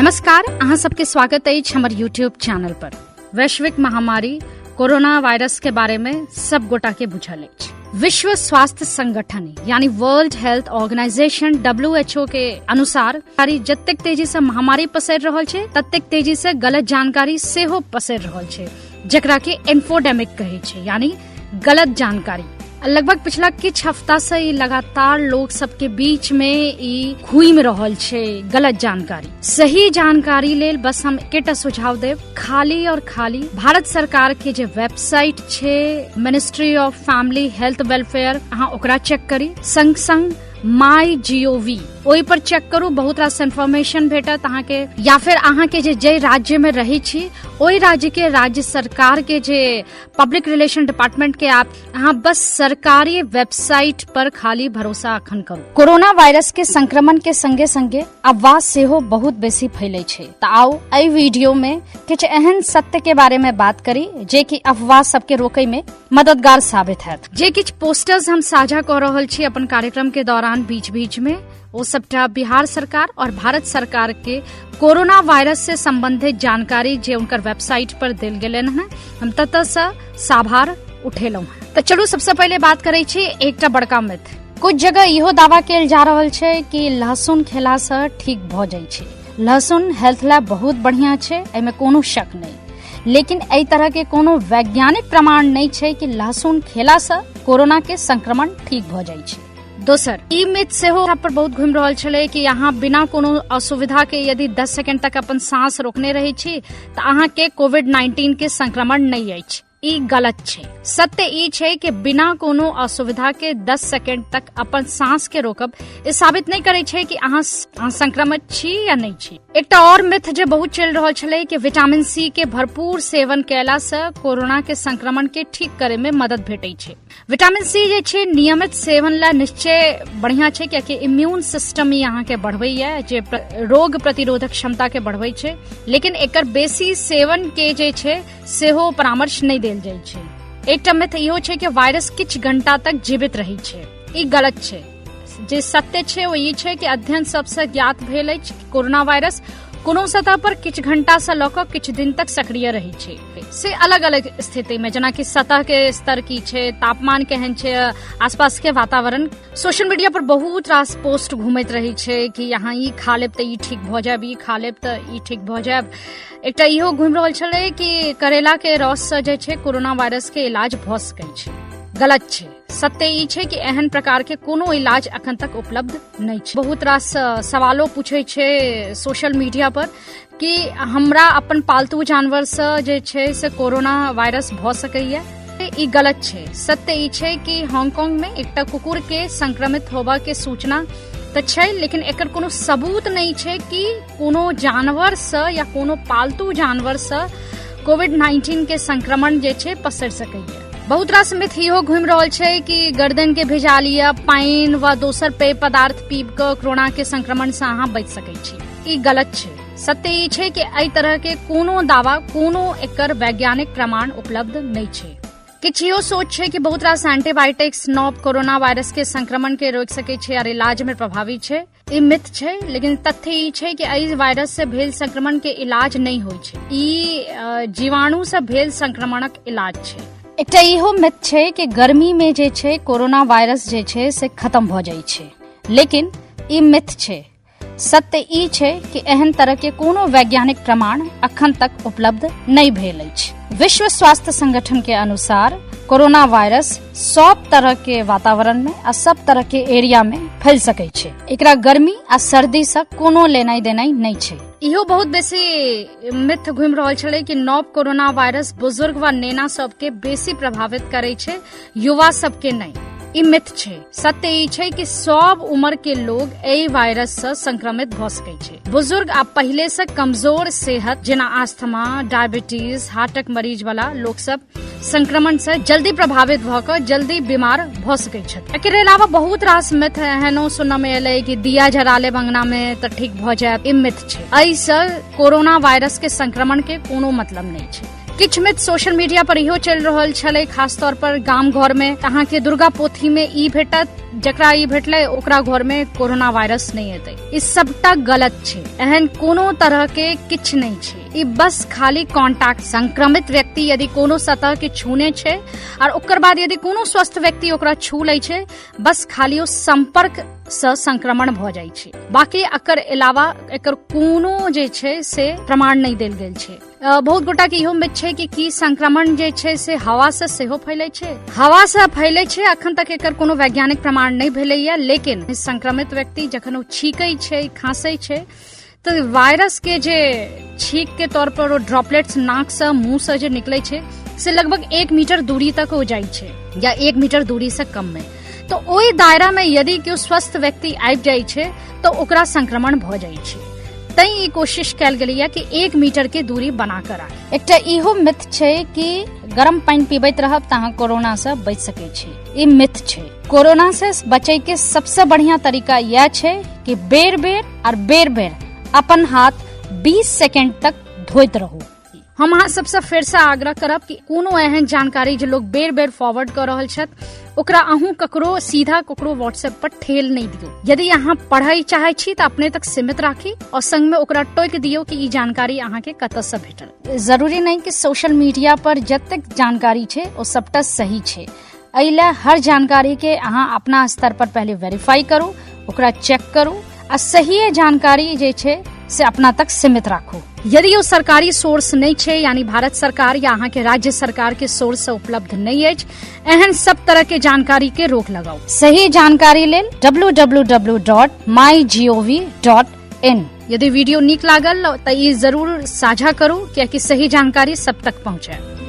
नमस्कार, अहाँ सबके स्वागत अछि हमर यूट्यूब चैनल पर। वैश्विक महामारी कोरोना वायरस के बारे में सब गोटा के बुझल अछि। विश्व स्वास्थ्य संगठन यानी वर्ल्ड हेल्थ ऑर्गेनाइजेशन WHO के अनुसार जतेक तेजी से महामारी पसरि रहल छै, ततेक तेजी से गलत जानकारी सेहो पसरि रहल छै, जकरा के इन्फोडेमिक कहै छै, यानी गलत जानकारी। लगभग पिछला किछु हफ्ता से ई लगातार लोग सबके बीच में ई घूमि रहल छै गलत जानकारी। सही जानकारी लेल बस हम एकेटा सुझाव देब, खाली और खाली भारत सरकार के जे वेबसाइट छै ministry of family health welfare, अहाँ ओकरा चेक करी। संग संग माई जीओवी ओहि पर चेक करू, बहुत रास इन्फॉर्मेशन भेटत अहाँके। या फिर अहाँके जे जाहि राज्य में रहै छी ओहि राज्य के राज्य सरकार के जे पब्लिक रिलेशन डिपार्टमेंट के आप अहाँ बस सरकारी वेबसाइट पर खाली भरोसा अखन करू। कोरोना वायरस के संक्रमण के संगे संगे अफवाह सेहो बहुत बेसी फैले छै, तऽ आउ एहि वीडियो में किछु एहन सत्य के बारे में बात करी जे कि अफवाह सबके रोकै में मददगार साबित हैत। जे किछु पोस्टर्स हम साझा कऽ रहल छी अपन कार्यक्रम के दौरान बीच बीच में, ओ सबटा बिहार सरकार और भारत सरकार के कोरोना वायरस से संबंधित जानकारी जे उनकर वेबसाइट पर देल गेलन हन, हम ततऽ से साभार उठेलहुँ हन। तऽ चलू सबसे पहिले बात करै छी एकटा बड़का मिथ। कुछ जगह इहो दावा कयल जा रहल छै कि लहसुन खेला से ठीक भऽ जाइ छै। लहसुन हेल्थ ला बहुत बढ़िया छै, एहिमे कोनो शक नहि, लेकिन एहि तरह के कोनो वैज्ञानिक प्रमाण नहि छै कि लहसुन खेला से कोरोना के संक्रमण ठीक भऽ जाइ छै। दोसर ई मिथ सेहो पर बहुत घुमि रहल छलै कि अहाँ बिना कोनो असुविधा के यदि 10 सेकेंड तक अपन सांस रोकने रहै छी तऽ अहाँके कोविड-19 के संक्रमण नहि अछि। ई गलत छै। सत्य ई छै कि बिना कोनो असुविधा के 10 सेकेंड तक अपन सांस के रोकब ई साबित नहि करै छै कि अहाँ संक्रमित छी या नहि छी। एकटा और मिथ जे बहुत चलि रहल छलै कि विटामिन सी के भरपूर सेवन कयला से कोरोना के संक्रमण के ठीक करे में मदद भेटै छै। विटामिन सी जे छै नियमित सेवन ला निश्चय बढ़िया छै, कियाकि इम्यून सिस्टम ई अहाँके बढ़बैया, जे रोग प्रतिरोधक क्षमता के बढ़बै छै, लेकिन एकर बेसी सेवन के जे छै सेहो परामर्श नहि देल जाइ छै। एकटा मिथ इहो छै कि वायरस किछु घंटा तक जीवित रहै छै। ई गलत छै। जे सत्य छै ओ ई छै कि अध्ययन सबसँ ज्ञात भेल अछि कि कोरोना वायरस कोनो सतह पर किछु घंटा से लऽ कऽ किछु दिन तक सक्रिय रहै छै, से अलग अलग स्थिति में, जेनाकि सतह के स्तर की छै, तापमान केहन छै, आसपास के वातावरण। सोशल मीडिया पर बहुत रास पोस्ट घूमैत रहै छै कि यहाँ ई खा लेब तऽ ई ठीक भऽ जायब, ई खा लेब तऽ ई ठीक भऽ जायब। एकटा इहो घूमि रहल छलै कि करेला के रस से जे छै कोरोना वायरस के इलाज भऽ सकै छै। गलत छै। सत्य ई छै कि एहन प्रकार के कोनो इलाज अखन तक उपलब्ध नहि छै। बहुत रास सवालो पूछै छै सोशल मीडिया पर कि हमरा अपन पालतू जानवर से जे छै से कोरोना वायरस भऽ सकैया। ई गलत छै। सत्य ई छै कि हांगकांग में एकटा कुकुर के संक्रमित होबा के सूचना तऽ छै, लेकिन एकर कोनो सबूत नहि छै कि कोनो जानवर से या कोनो पालतू जानवर से कोविड-19 के संक्रमण जे छै पसरि सकैया। बहुत रास मिथ इहो घूमि रहल छै कि गर्दन के भिजा लिअ, पानि वा दोसर पेय पदार्थ पीब कऽ कोरोना के संक्रमण से अहाँ बचि सकै छी। ई गलत छै। सत्य ई छै कि एहि तरह के कोनो दावा, कोनो एकर वैज्ञानिक प्रमाण उपलब्ध नहि छै। किछु इहो सोच छै कि बहुत रास एंटीबायोटिक्स नव कोरोना वायरस के संक्रमण के रोकि सकै छै और इलाज में प्रभावी छै। ई मिथ छै, लेकिन तथ्य ई छै कि एहि वायरस से भेल संक्रमण के इलाज नहि होइ छै। ई जीवाणु से भेल संक्रमणक इलाज छै। एकटा इहो मिथ छै कि गर्मी में जे छै कोरोना वायरस जे छै से खत्म भऽ जाइ छै, लेकिन ई मिथ छै। सत्य ई छै कि एहन तरह के कोनो वैज्ञानिक प्रमाण अखन तक उपलब्ध नहि भेल अछि। विश्व स्वास्थ्य संगठन के अनुसार कोरोना वायरस सब तरह के वातावरण में आ सब तरह के एरिया में फैल सकै छै। एकरा गर्मी आ सर्दी से कोनो लेनाइ देनाइ नहि छै। इहो बहुत बेसी मिथ घूमि रहल छलै कि नव कोरोना वायरस बुजुर्ग व नेना सबके बेसी प्रभावित करै छै, युवा सबके नहि। ई मिथ छै। सत्य ई छै कि सब उम्र के लोग एहि वायरस से संक्रमित भऽ सकै छै। बुजुर्ग आ पहिले से कमजोर सेहत जेना आस्थमा, डायबिटीज, हार्टक मरीज वाला लोक सब संक्रमण से जल्दी प्रभावित भऽ कऽ जल्दी बीमार भऽ सकै छथि। एकर अलावा बहुत रास मिथ एहनो सुनऽ में एलै कि दिया जरा लेब अंगना में तऽ ठीक भऽ जायत। ई मिथ छै। एहिसँ कोरोना वायरस के संक्रमण के कोनो मतलब नहि छै। किछु मिथ सोशल मीडिया पर इहो चलि रहल छलै, खास तौर पर गाम घर में अहाँके दुर्गा पोथी में ई भेटत, जकरा ई भेटलै ओकरा घर में कोरोना वायरस नहि एतै। ई सबटा गलत छै, एहन कोनो तरह के किछु नहि छै। ई बस खाली कॉन्टैक्ट, संक्रमित व्यक्ति यदि कोनो सतह के छूने छै और ओकर बाद यदि कोनो स्वस्थ व्यक्ति ओकरा छू लै छै, बस खाली ओ संपर्क से संक्रमण भऽ जाइ छै। बाकी एकर अलावा एकर कोनो जे छै से प्रमाण नहि देल गेल छै। बहुत गोटा के इहो मिथ छै कि की संक्रमण जे छै से हवा से सेहो फैलै छै। हवा से फैलै छै अखन तक एकर कोनो वैज्ञानिक प्रमाण नहि भेलैया, लेकिन संक्रमित व्यक्ति जखन ओ छीकै छै, खांसै छै, तऽ वायरस के जे छींक के तौर पर ओ ड्रॉपलेट्स नाक से मुंह से जे निकलै छै से लगभग 1 मीटर दूरी तक हो जाइ छै या 1 मीटर दूरी से कम में। तो ओहि दायरा में यदि केओ स्वस्थ व्यक्ति आबि जाइ छै तऽ ओकरा संक्रमण भऽ जाइ छै। तैं ई कोशिश कयल गेलैया कि 1 मीटर के दूरी बना कऽ राखी। एकटा इहो मिथ छै कि गरम पानि पीबैत रहब तऽ अहाँ कोरोना से बचि सकै छी। ई मिथ छै। कोरोना से बचै के सबसे बढ़िया तरीका यह छै कि बेर बेर और बेर बेर अपन हाथ 20 सेकेंड तक धोइत रहू। हम अहाँ सबसे फेर से आग्रह करब कि कोनो एहन जानकारी जे लोग बेर बेर फॉरवर्ड कऽ रहल छथि ओकरा अहूँ ककरो सीधा ककरो व्हाट्सएप पर ठेल नहि दियौ। यदि अहाँ पढ़ै चाहै छी तऽ अपने तक सीमित राखी और संग में ओकरा टोकि दियौ कि ई जानकारी अहाँके कतऽ से भेटल। जरूरी नहि कि सोशल मीडिया पर जतेक जानकारी छै ओ सबटा सही छै। एहि लए हर जानकारी के अहाँ अपना स्तर पर पहले वेरीफाई करू, ओकरा चेक करू आ सही जानकारी जे छै से अपना तक सीमित राखू। यदि ओ सरकारी सोर्स नहि छै, यानी भारत सरकार या अहाँके राज्य सरकार के सोर्स से उपलब्ध नहि अछि, एहन सब तरह के जानकारी के रोक लगाउ। सही जानकारी लेल www.mygov.in। यदि वीडियो नीक लागल तऽ ई जरूर साझा करू, कियाकि सही जानकारी सब तक पहुँचे।